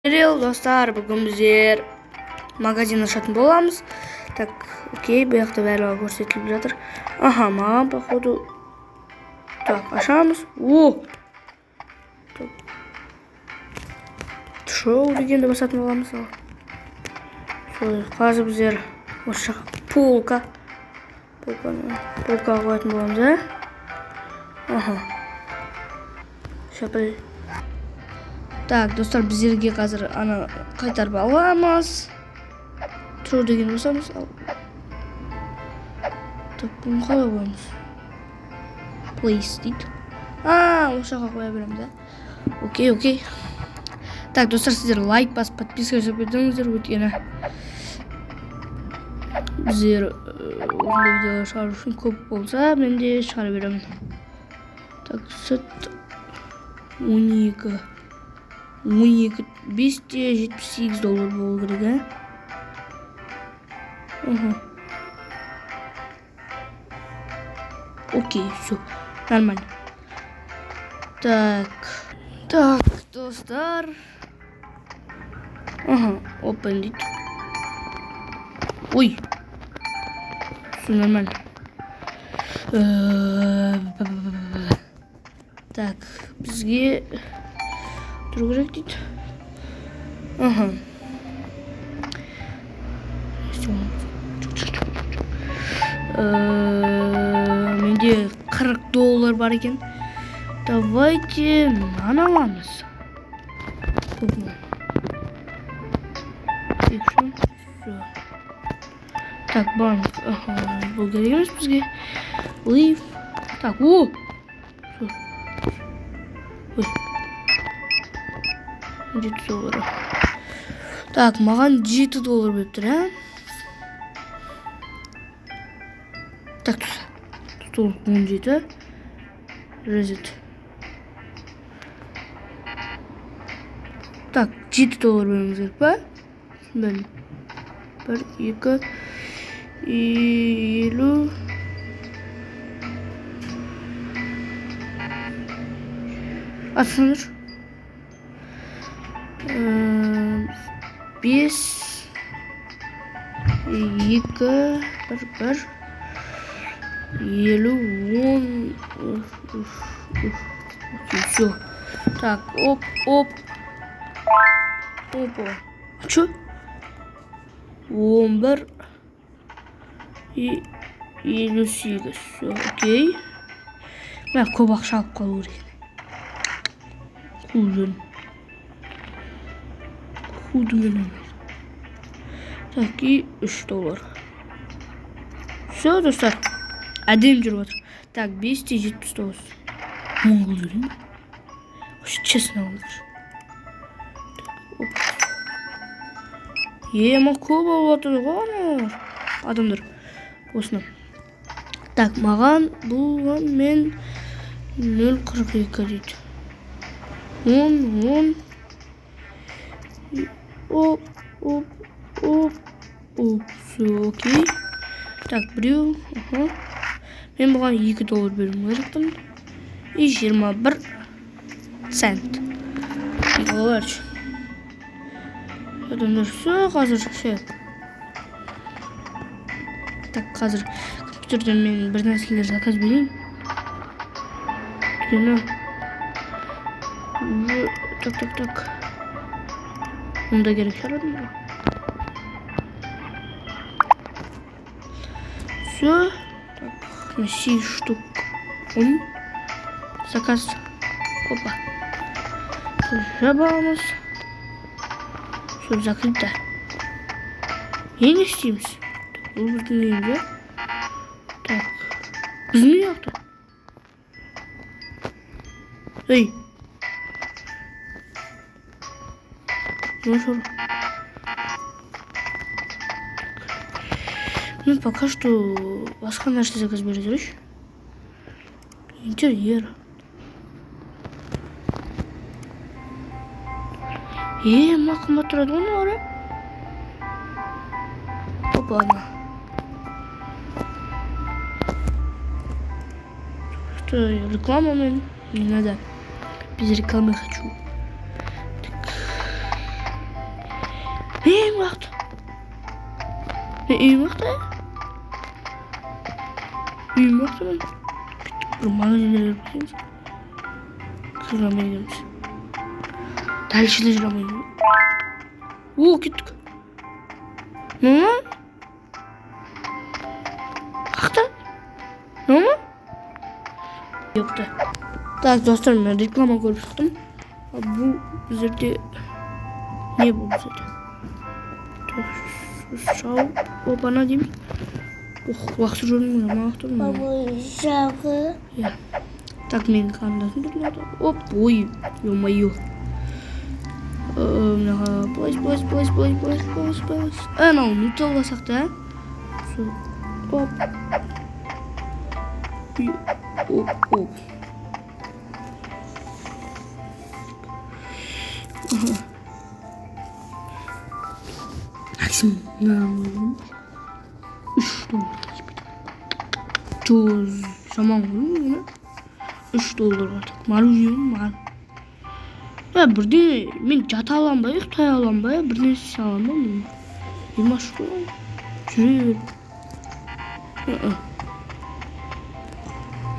Привет, достар, бүгін біздер магазин ашатын боламыз. Так, окей, бұл жақта барлығы көрсетіліп жатыр. Аха, маған походу. Так, ашамыз. О! Так. Шоу дегенді басатын боламыз. Ал. Сол, қазір біздер осы жаққа полка. Полканы, полкаға қоятын боламыз, ә? Аха. Шапыл. Так, достар, біздерге қазір ана қайтарып аламыз. True деген басамыз. Ал. Так, бұны қалай қоямыз? Place дейді. А, осы жаққа қоя береміз, ә? Окей, окей. Так, достар, сіздер лайк басып, подписка жасап кетіңіздер, өйткені біздер осындай видеолар шығару үшін көп болса, мен де шығара беремін. Так, сүт 12. 12, 5,78 доллар болу керек, ә? Мхм. Окей, все, нормально. Так, так, достар. Ага, open дейді. Ой, все нормально. Так, бізге тұру керек дейді. Ага. Всё. Менде 40 доллар бар екен. Давайте мынаны аламыз. Көп ма? Екі, всё. Так, банк. Ага, бұл керек емес бізге. Leave. Так, о! Всё. Ой. 7 доллар. Так, маған 7 доллар беріп тұр, ә? Так, тұр. 17. Reset. Так, 7 доллар беруіміз керек па? Түсінбедім. Бір, екі, 50. Атсаңдар. 5, 2, 1, 1, 50, 10, 3, 3, 3. Окей, все. Так, оп, оп. Опа. А чё? 11 и 58. Все, окей. Мә, көп ақша алып қалу керек. Қуып жүрмін. Қудым мен оны. Так, и 3 доллар. Все, достар. Әдемі жүріп жатыр. Так, 5,79. 10 қылып жіберейін ба? Вообще, честно алыңыздар. Так, оп. Ема, көп алып жатыр ғой аналар. Адамдар. Осыны. Так, маған бұған мен 0,42 дейді. 10, 10. Оп, оп, оп, оп. Все, окей. Так, біреу. Аха. Мен бұған 2 доллар беруім керекпін. И 21 цент. Доллар. Адамдар, все, қазір ше. Так, қазір компьютерден мен бір нәрселер заказ берейін. Өйткені уже так, так, так. Онда керек шығар адамдарға. Все. Так, мына 8 штук ұн. Заказ. Опа. Жабамыз. Все, закрыто. Енді не істейміз? Так, бұл біздің үйіміз, иә? Так. Біздің үй жақта. Ей. Ну что? Мен пока что басқа нәрсе заказ бере тұрайыншы. Интерьер. Е, мына қымбат тұрады ғой мыналар, ә? Опа, ана. Что, реклама мен? Не надо. Без рекламы хочу. Так. Үйім қаяқта? Үйім қаяқта? Үйім қаяқта мен? Кеттік, бір магазинге кіріп кетеміз. Кіре алмай екенбіз. Дальше де жүре алмаймын. О, кеттік. Мама? Қаяқта? Мама? Ёпта. Так, достар, мен реклама көріп шықтым. А бұл біздерде не, бұл біздерде? Шауып, опана дейміз. Ох, уақыт жүрмін, уақыт жүрмін. Жағы. Иә. Так, менің қарындасым тұр мынада. Оп, ой, ё-моё. Мынаға былай, былай, былай, былай, былай, былай, былай. Анау нутелла басақ та. Сол. Оп. И, оп, оп. Аха. Максим, мына 3 доллар. Жүз жаман ғой мұны. 3 долларға так мороженое маған. Я бірдеңе, мен жата аламын ба, ұйықтай аламын ба, бірдеңе істей аламын ба мен? Димаш қой. Жүре бер.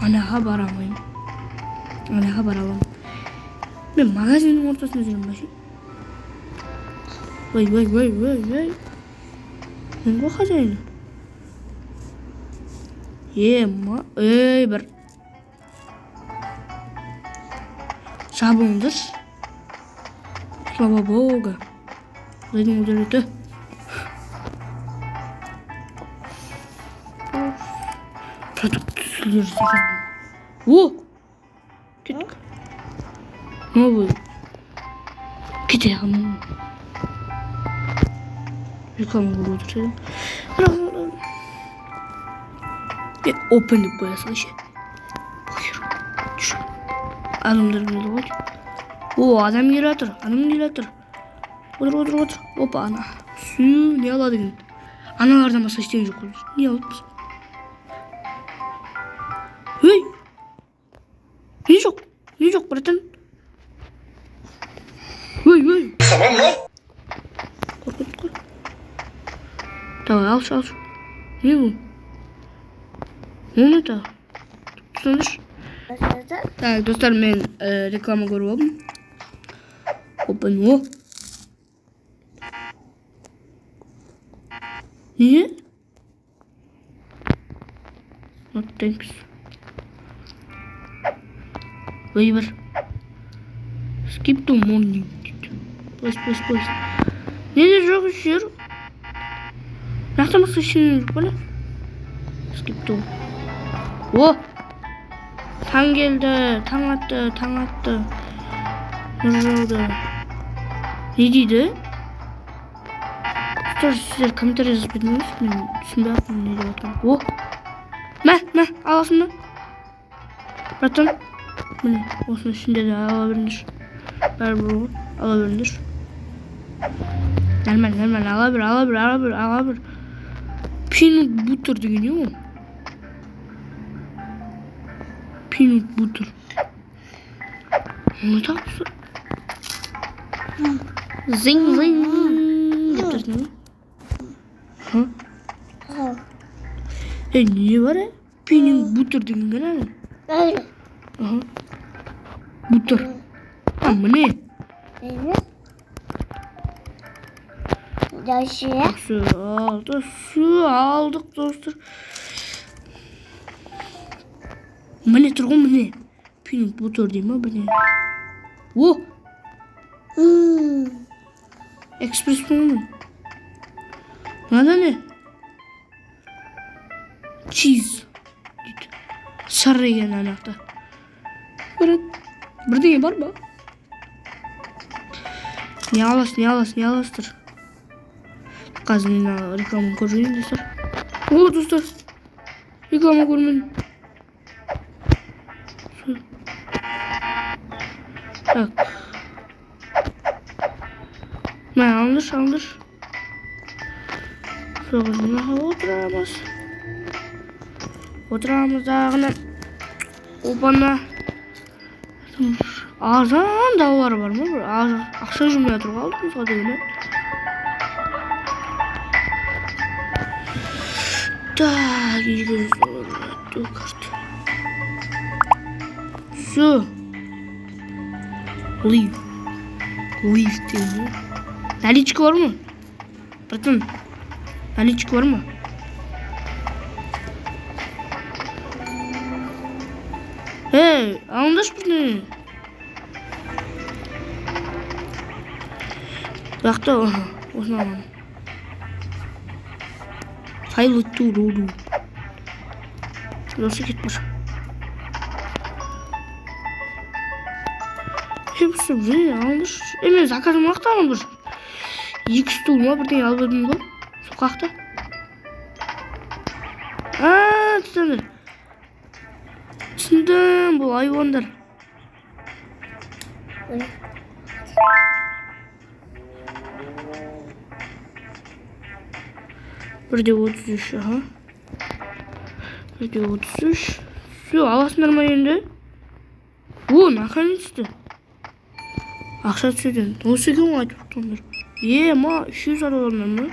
Анаға бара алмаймын. Анаға бара аламын. Мен магазиннің ортасында жүремін ба ше? Ой, ой, ой, ой, ой. Мен ғой хозяин. Е, ма, ей, бір. Жабыңдаршы. Слава богу. Құдайдың құдіреті. Продуктілер. О! Кеттік. Новый. Кетейік. Реклама көріп отырсам. Бірақ open деп қоя салайыншы. Похер. Түш. Адамдар келді ғой. О, адам келе жатыр. Адам келе жатыр. Отыр, отыр, отыр. Опа, ана. Су, не алады екен? Аналардан басқа ештеңе жоқ қой. Не алыппыз? Ей! Не жоқ? Не жоқ, братан? Ой, ой. Tamam lan. Қорқытты ғой. Давай, алшы, алшы. Не бұл? Не это? Түсіндірші. Так, достар, мен реклама көріп алдым. Open, о. Не? Not thanks. Ой, бір. Skip to morning дейді. Плас, плас, плас. Неде жоқ жер? Нақты басқа ештеңе жоқ па, не? Skip to. О! Таң келді, таң атты, таң атты. Нұр жауды. Не дейді? Достар, сіздер комментарий жазып кетіңіз. Мен түсінбей жатырмын не деп жатқанын. О! Мә, мә, аласың ба? Братан, міне, осының ішінде де ала беріңдерші. Бәрібір ғой, ала беріңдерші. Нормально, нормально, ала бер, ала бер, ала бер, ала бер. Peanut butter деген не ол? Peanut butter. Не тапсы? Зing, зing деп тұрсын ғой. Ха? Ей, не бар, е? Peanut butter деген қане? Аха. Butter. А, міне. Су алды, су алдық, достар. Міне тұр ғой, міне. Peanut butter дей ма, бірдеңе. О! Экспресс ғой. Мынада не? Cheese дейді. Сыр екен ана жақта. Бірдеңе бар ма? Не аласыз, не аласыз, не аласыздар? Қазір мен ана рекламаны көріп жіберейін, достар. О, достар. Реклама көрмедім. Так. Мә, алыңдаршы, алыңдаршы. Соғыс мынаға отырамыз. Отырамыз дағыны. Опана. Арзан даулар бар ма? Бір ақша жүрмей жатыр ғой алдымызға деген. Так, 200 доллар карта. Все. Leave. Leave дейді. Наличка бар ма? Братан, наличка бар ма? Ей, алыңдаршы бірдеңе. Бірақ та осыны аламын. Файлы туруру. Осы кетіп бар. Ей, бірдеңе алыңдаршы. Ей, мен заказым қаяқта бір. Екі стул ма, бірдеңе алып едім ғой. Сол қаяқта? А, түсіндім. Түсіндім, бұл айуандар. Ой. 1,33, аха. 1,33. Все, аласыңдар ма енді? О, наконец-то. Ақша түседі. Осы екен ғой айтып тұрғандар. Е, ма, 300 алып алдыңдар ма?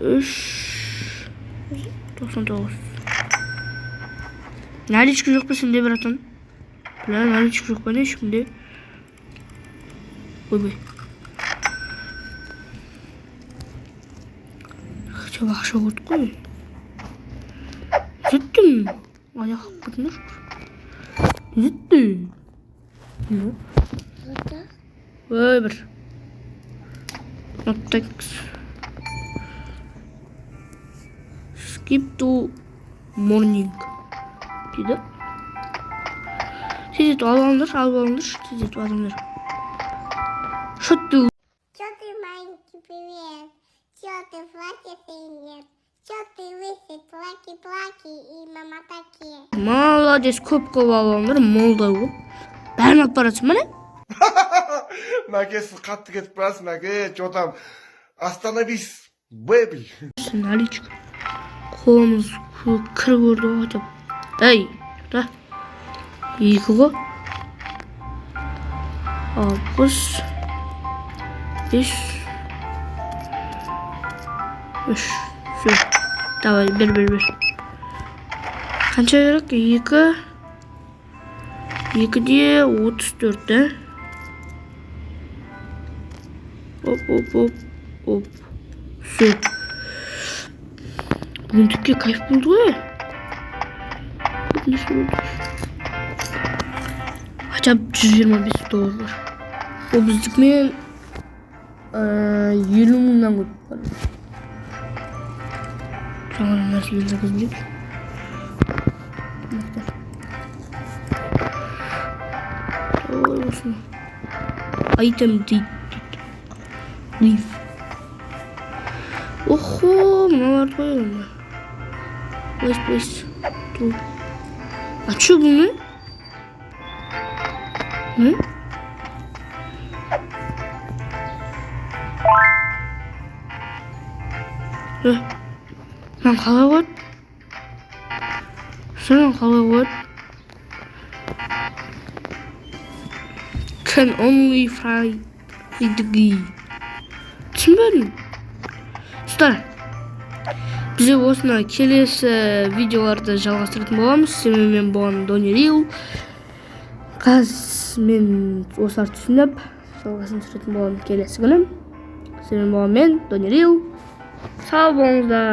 3,99. Наличка жоқ па сенде, братан? Бля, наличка жоқ па, не ешкімде? Ойбай. Хотя бы ақша көрдік қой. Жеттім. Аяқ кетіңдерші. Жетті. Не? Ой, бір. Not thanks. Skip to morning. Дейді. Тездетіп алып алыңдаршы, алып алыңдаршы, тездетіп адамдар. Что ты Чё ты маленький, привет? Чё ты плачешь или нет? Чё ты лысый, плаки-плаки и мама такие? Молодец, көп қылып алып алыңдар, молдай болып. Бәрін алып баратсың ба, не? Мәке, сіз қатты кетіп барасыз, Мәке. Че там, остановись, бэби. Наличка. Қолымыз кір көрді ғой хотя бы. Ей, да. Екі ғой. 65. 3. Все. Давай, бер, бер, бер. Қанша керек? Екі. 2,34, да? Оп, оп, оп, оп. Все. Бүгін түкке кайф болды ғой. Несі болды? Хотя бы 125 доллар бар. Ол біздікімен 50 мыңнан көп бар. Жаңа нәрселер заказ берейік. Мықты. Ой, осыны. Item дейді. Leave. Охо, мыналарды қояйын онда. Place, place. Тут. А чё бұл, не? Не? Э, мынаны қалай қояды? Сен қалай қояды? Can only fry the ghee. Түсінбедім. Достар, бізде осыны келесі видеоларды жалғастыратын боламыз. Сенімен болған Дони Рил. Қазір мен осыларды түсініп, жалғасын түсіретін боламын келесі күні. Сенімен болған мен, Дони Рил. Сау болыңыздар.